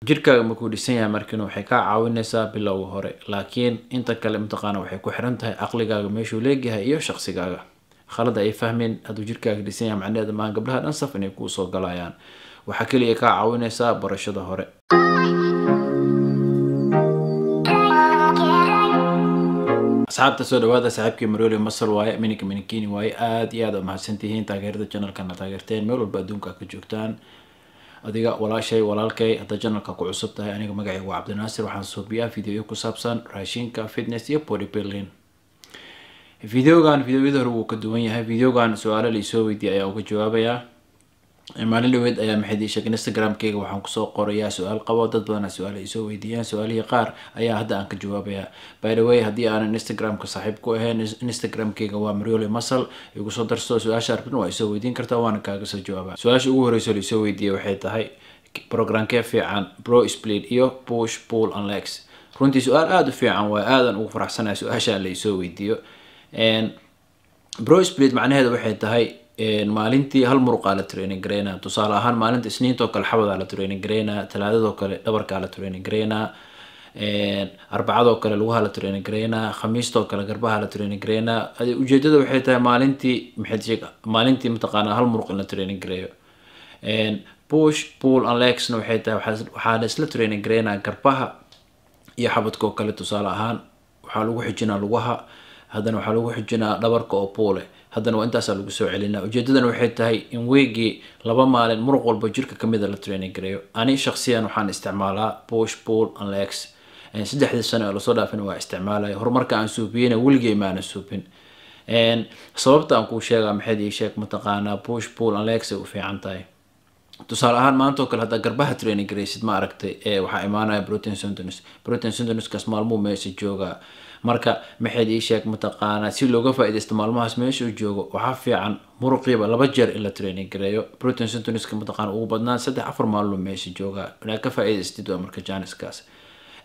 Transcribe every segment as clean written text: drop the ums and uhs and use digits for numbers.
Jirkaaga markuu dhisan yahay markino waxay kaa caawinaysaa bilowga hore, laakiin inta kale mataqaana waxay ku xiran tahay caqligaaga meeshuu leegyahay iyo shaqsigaaga. Khalada ay fahmeen, hadduu jirkaaga dhisan yahay macnaheeda maahan gabdhaha dhan saf inay kuu soo galayaan. Waxaa keliya kaa caawinaysaa barashada hore. Asxaabta, soo dhawaada. Saaxiibkii Marioli Masal waaye, mininka minikini waaye. Aada iyo aad umahadsantihiin taageerada channelkana taageerteen meel walba adduunka ka joogtaan. Adiga walaashay, walaalkay, hadda channelka ku cusub tahay, aniga magacayga waa Cabdinaasir. Waxaan suubiyaa videoyo ku saabsan raashinka, fitness iyo bodybuilding. Videogan videoyada hore wuu ka duwan yahay. Videogan su-aalo la isoo weydiiyay ayaa uga jawaabayaa. Maalin dhaweed ayaa maxay ii sheegay, Instagram-keyga waxaan kusoo qorayaa su-aal qabo. Dad badanaa su-aalo isoo weydiiyaan, su-aalihii qaar ayaa hadda aan ka jawaabayaa. By the way, haddii aanan Instagram-ka saaxiib ku ahayn, Instagram-keyga waa Marioli Masal, igu soo darso. Su-aasha arbin waa isoo weydiin kartaa, waana kaaga soo jawaabaa. Su-aasha ugu horeysa la isoo weydiiyay waxay tahay: programkee fiican, bro split iyo push pull and legs? Runtii su-aal aada u fiican waay, aadan ugu faraxsanahay su-aasha la isoo weydiiyo. Bro split macnaheeda waxay tahay maalintii hal muruqaa la training gareynaa. Tusaale ahaan, maalinta Isniintoo kale xabadaa la training gareynaa, Talaadadoo kale dhabarkaa la training gareynaa, Arbacadoo kale lugaha la training gareynaa, Khamiistoo kale garbaha la training gareynaa. Ujeedada waxay tahay maalintii maxay maalintii mataqaanaa hal muruq in la training gareeyo. Push pull and legsna waxay tahay waxaa la isla training gareynaa garbaha iyo xabadkoo kale. Tusaale ahaan, waxaa lagu xijinaa lugaha, haddana waxaa lagu xijinaa dhabarka oo pull, haddana waa intaasaa lagu soo celinaa. Ujeedadana waxay tahay in weegii 2 maalin muruq walba jirka kamida la training gareeyo. Ani shaksiyan waxaan isticmaalaa push pull and legs. 3dii sano ee lasoo dhaafin waa isticmaalaya. Horumarka aan suubiyeyna weligay maana suubin. Sababta aan kuu sheegaa maxayd ii sheeg mataqaanaa push pull and legs ay u fiican tahay: tusaale ahaan, maanta oo kale haddaa garbaha training garaysid, ma aragtay, waxaa imaanaya protein synthesis. Protein synthesiskaas maalmuu meesha joogaa. Marka maxayd ii sheeg mataqaanaa si looga faaidaysto maalmahaas meesha uu joogo, waxaa fiican muruqiiba 2 jeer in la training gareeyo. Protein synthesiska mataqaana ugu badnaan 3-4 maalmuu meesha joogaa, inaad ka faa'idaystid waa marka janiskaas.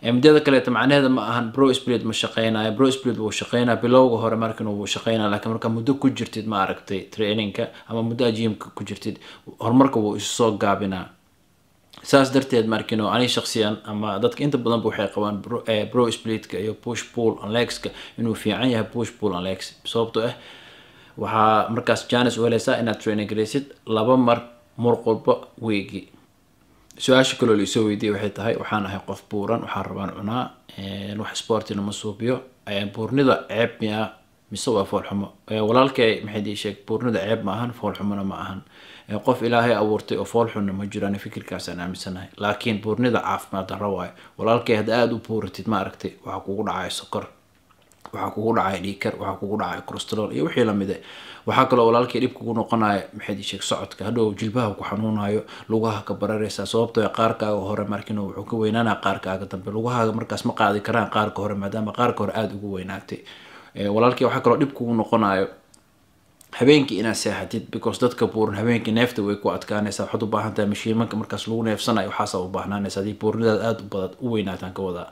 Midada kaleeto, macnaheeda ma ahan bro split ma shaqeynayo. Bro split wuu shaqeynaya bilowga hore, markan wuu shaqeynaya, laakiin markaa muddo ku jirtid, ma aragtay, trainingka ama muddo gymka ku jirtid, horumarka wuu isu soo gaabinaa. Saas darteed markino ani shaksiyan ama dadka inta badanba waxay qabaan bro splitka iyo push pull and legska inuu fiican yahay push pull and legs, sababtoo ah waxaa markaas janis u helaysaa inaad training garaysid 2 mar muruq walba weegi. Su-aasha kaloo la isoo weydiiyay waxay tahay: waxaan ahay qof buuran, waxaan rabaan cunaa, wax sportina ma suubiyo, buurnida ceeb miya mise waa foolxumo? Walaalkay, maxayd ii sheeg, buurnida ceeb ma ahan, foolxumona ma ahan. Qof Ilaahay abuurtay oo foolxunna ma jiraan, fikirkaasaan aaminsanahay. Laakiin buurnida caafimaad darro waayo, walaalkay. Hadda aada u buuratid, ma aragtay, waxaa kugu dhacaya sokor, waxaa kugu dhacaya dhiigkar, waxaa kugu dhacaya cholesterol iyo wixii lamid ah. Waxaa kaloo walaalkii dhib kugu noqonaya maxayd ii sheeg socodka, hadhow jilbaha ku xanuunayo, lugaha ka bararaysaa, sababtoo qaarkaaga hore markino wuxuu ka weynaanaya qaarkaaga dambe. Lugahaaga markaas ma qaadi karaan qaarka hore, maadaama qaarka hore aada ugu weynaatay. Walaalkii, waxaa kaloo dhib kugu noqonayo habeenkii inaad seexatid, because dadka buuran habeenkii neefta way ku adkaanaysaa. Waxaad u baahan tahay mashiimanka markaas lagu neefsanayo, waxaasaa u baahnaanaysa haddii buurnidaad aada u badad u weynaataan ka wadaa.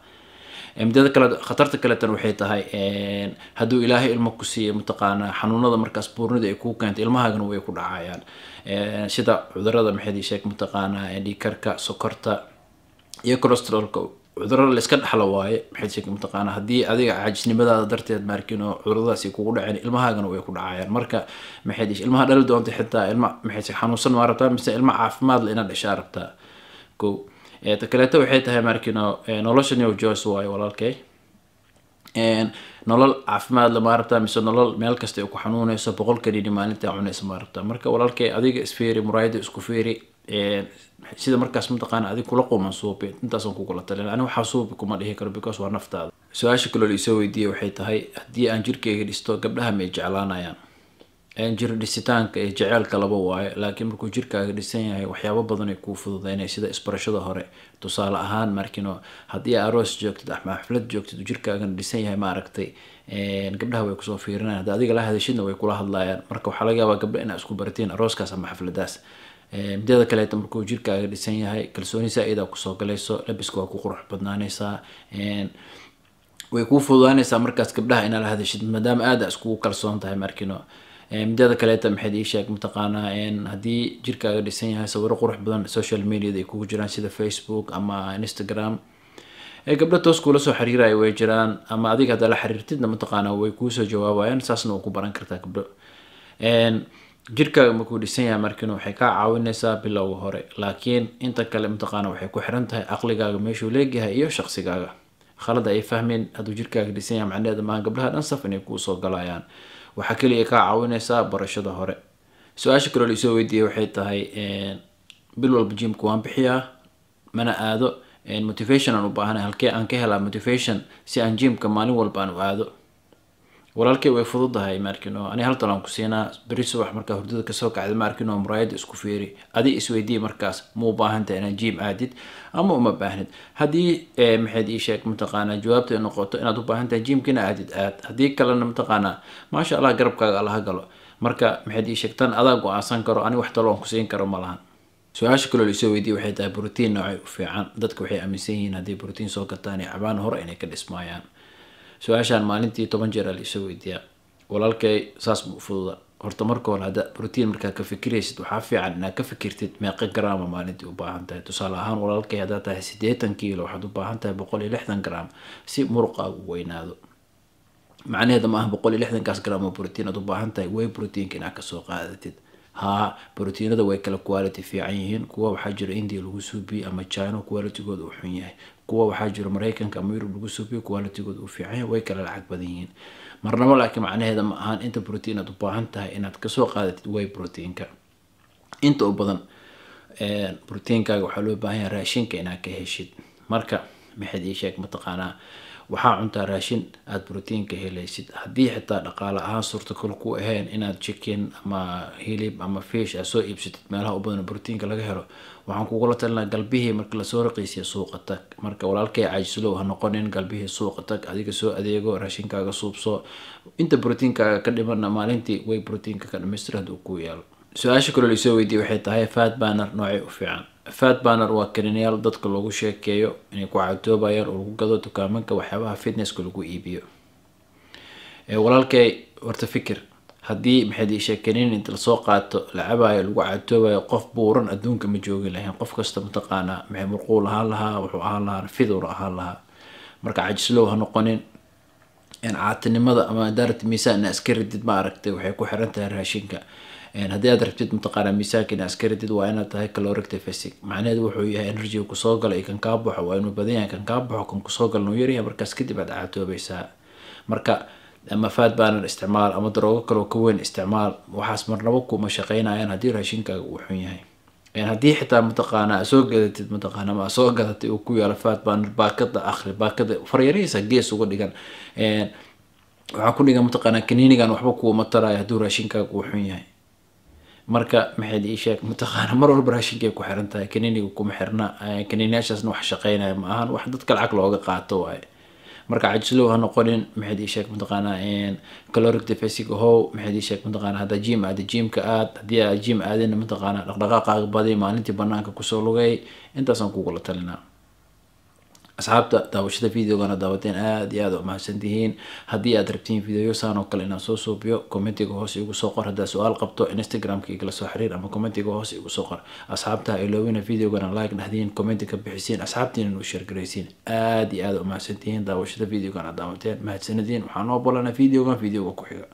Midada kale, khatarta kaleetan waxay tahay hadduu Ilaahay ilmo ku siiyay, mataqaanaa, xanuunada markaas buurnida ay kuu keentay ilmahaagana way ku dhacayaan, sida cudurada maxayd ii sheeg mataqaanaa dhiigkarka, sokorta iyo cholesterolka. Cudurada la iska dhexlo waaye. Maxayd sheeg mataqaanaa haddii adiga caajisnimadaada darteed maarkino cuduradaasi kugu dhaceen, ilmahaagana way ku dhacayaan. Marka maxayd ilmaha dhali doonta xitaa ilma maxayd sheeg xanuunsan maa rabtaa mise ilma caafimaad le inaad dhashaa rabtaa? Ko ta kaleeto waxay tahay markino nolosha new joyce waayo, walaalkay. Nolol caafimaad lama rabtaa mise nolol meel kasta ay ku xanuuneyso, 100 kaniini maalinta cuneysa ma rabtaa? Marka walaalkay, adiga isfiiri, muraayada isku fiiri, sida markaas mataqaana adig kula quman suubi. Intaasaan kugula talin. Ani waxaa suubi kuma dhihi karo, because waa naftaada. Su-aasha kaloo la isoo weydiiyey waxay tahay: haddii aan jirkeyga dhisto, gabdhaha may jeclaanayaan? Jir dhisitaanka iyo jeceelka laba waayo, laakiin markuu jirkaaga dhisan yahay waxyaabo badan ay kuu fududeynaya, sida isbarashada hore. Tusaale ahaan, markino haddii aroos joogtid ama xaflad joogtid, jirkaagana dhisan yahay, ma aragtay, gabdhaha way kusoo fiirinayan. Hadda adiga la hadashidna way kula hadlayaan. Marka waxaa laga yaabaa gabdha inaa isku baratiin arooskaas ama xafladaas. Mideeda kaleeta, markuu jirkaaga dhisan yahay, kalsooni saa-ida kusoo galayso, labiska waa ku qurux badnaanaysaa, way kuu fududaanaysaa markaas gabdhaha inaa la hadashid, maadaama aada iskugu kalsoon tahay markino. Mideeda kaleeta, maxayd ii sheeg mataqaanaa, haddii jirkaaga dhisan yahay, sawiro qurux badan social mediada ay kugu jiraan sida Facebook ama Instagram, gabdho toos kuula soo xiriiraya way jiraan, ama adiga haddaa la xiriirtidna mataqaanaa way kuusoo jawaabayaan. Saasna waa ku baran kartaa gabdho. Jirkaaga markuu dhisan yahay markiina waxay kaa caawinaysaa bilowga hore, laakiin inta kale mataqaana waxay ku xiran tahay aqligaaga meeshuu leegyahay iyo shaqsigaaga. Khalada ay fahmeen, hadduu jirkaaga dhisan yahay macnaheeda maaha gabdhaha dhan saf inay kuusoo galayaan. Waxaa keliya kaa caawinaysaa barashada hore. Su-aasha kaloo la isoo weydiiyey waxay tahay, bil walba gymka waan bixiyaa mana aado, motivation aan u baahanahay, halkee aan ka helaa motivation si aan gymka maalin walba aan u aado? Walaalkay, way fududahay maarkino. Ani hal talaan ku siinaa. Beri subax markaa hurdada kasoo kacda, maarkino, muraayada isku fiiri, adi isweydii markaas: ma u baahan tahay inaad gym aadid ama uma baahnid? Haddii, maxayd ii sheeg mataqaanaa, jawaabta ay noqoto inaad u baahan tahay gymkina aadid, aad. Haddii kalena mataqaanaa, maasha Allah, garabkaaga allaha galo. Marka, maxayd ii sheeg, tan adaa go-aansan karo, ani wax talo aan kusiin karo ma lahan. Su-aasha kaloo la isoo weydiiyey waxay tahay, brotiin noocay u fiican? Dadka waxay aaminsan yihiin haddii brotiin soo gataan ay cabaan hore inay ka dhismaayaan. Su-aashaan maalintii 10 jeer aa la isoo weydiiyaa. Walaalkay, saas ma u fududa. Horta marka hore, hadda brotiin markaa ka fikiraysid, waxaa fiican inaad ka fikirtid meeqa garaama maalintii u baahan tahay. Tusaale ahaan, walaalkay, haddaad tahay 80 kiilo, waxaad u baahan tahay 160 gram si muruqaagu u weynaado. Macnaheeda ma aha 160-kaas gram oo brotiin aad u baahan tahay way proteinka inaad kasoo qaadatid. Haa, brotiinada way kala quality fiican yihiin. Kuwa waxaa jira India lagu suubiye ama China, qualitygooda uu xun yahay. Kuwa waxaa jira Mareykanka ama Yurub lagu suubiyo, qualitygooda uu fiican yahay. Way kala lacag badan yihiin. Marnabo laakiin macnaheeda ma ahan inta brotiin aad u baahan tahay inaad kasoo qaadatid way proteinka. Inta u badan proteinkaaga waxaa loo baahan yahay raashinka inaad ka heshid. Marka, maxayd ii sheeg mataqaanaa, waxaa cuntaa raashin aada brotiinka helaysid. Haddii xitaa dhaqaale ahaan suurtagal ku ahayn inaad chicken ama hilib ama fish aad soo iibsatid meelaha u badan brotiinka laga helo, waxaan kugula talinaa galbihii marka lasoo raqiisiya suuqa tag. Marka walaalkay, caajislow ha noqonin. Galbihii suuqa tag, adiga soo adeego, raashinkaaga suubso, inta brotiinkaaga ka dhimana maalintii way brotiinka ka dhamaystir hadduu kuu yaalo. Su-aasha kaloo laisoo weydiiyey waxay tahay, fat burner noocay u fiican? Fat burner waa kaninayaal dadka loogu sheekeeyo inay ku caatoobayaan oo lagu gado dukaamanka waxyaabaha fitnesska lagu iibiyo. Walaalkay, horta fikir: haddii, maxayd ii sheeg, kaniin inta lasoo qaato la cabaayo lagu caatoobayo, qof buuran adduunka ma joogi lahayn. Qof kasta mataqaanaa maxay murquul ahaan lahaa, wuxuu ahaan lahaa fiduur ahaan lahaa. Marka cajislow ha noqonin. Caatinimada ama daarata miisaan inaa iska ridid, ma aragtay, waxay ku xiran tahay raashinka. Haddii aad rabtid mataqaanaa miisaanka inaad iska ridid, waa inaad tahay caloric deficit. Macnaheedu wuxuu yahay energy kusoo gala iyo kan kaa baxo waa inuu badan yahay kan kaa baxo, kan kusoo gala inuu yaryahay. Markaas kadib aad caatoobaysaa. Marka ama fat burner isticmaal ama daroogo kaloo ka weyn isticmaal, waxaas marnabo kuma shaqeynayaan haddii raashinkaaga uu xun yahay. Haddii xitaa mataqaanaa soo gadatid mataqaana ama soo gadatay uu ku yaalo fat burner, baakada akhri. Baakada faryarihiisa gees uga dhigan waxaa ku dhigan mataqaanaa kaniinigan waxba kuuma taraayo hadduu raashinkaaga uu xun yahay. Marka, maxayd ii sheeg mataqaana, mar walba raashinkay ku xiran tahay, kaniiniga kuma xirna. Kaniiniyaashaasna wax shaqeynaya ma ahan, wax dadka lacag looga qaato waaye. Marka cajislow ha noqonin. Maxayd ii sheeg mataqaanaa, caloric deficit ahow. Maxayd ii sheeg mataqaanaa, haddaa gym aada, gymka aad. Haddii aad gym aadina, mataqaanaa, dhaqdhaqaaqaaga badi, maalintii banaanka kusoo lugay. Intaasaan kugula talinaa. Asxaabta, daawashada videogana daawateen aada iyo aada u mahadsantihiin. Haddii aad rabtiin videoyo saan oo kale inaan soo suubiyo, commentiga hoose igu soo qor. Haddaa su-aal qabto, Instagramka igala soo xiriir ama commentiga hoose igu soo qor. Asxaabta, ha iloobina videogana like dhahdiin, commenti ka bixisiin, asxaabtiina u share garaysiin. Aada iyo aada u mahadsantihiin daawashada videogan aad daawateen. Mahadsanadiin. Waxaan noo bolanaa videogan videoga ku xiga.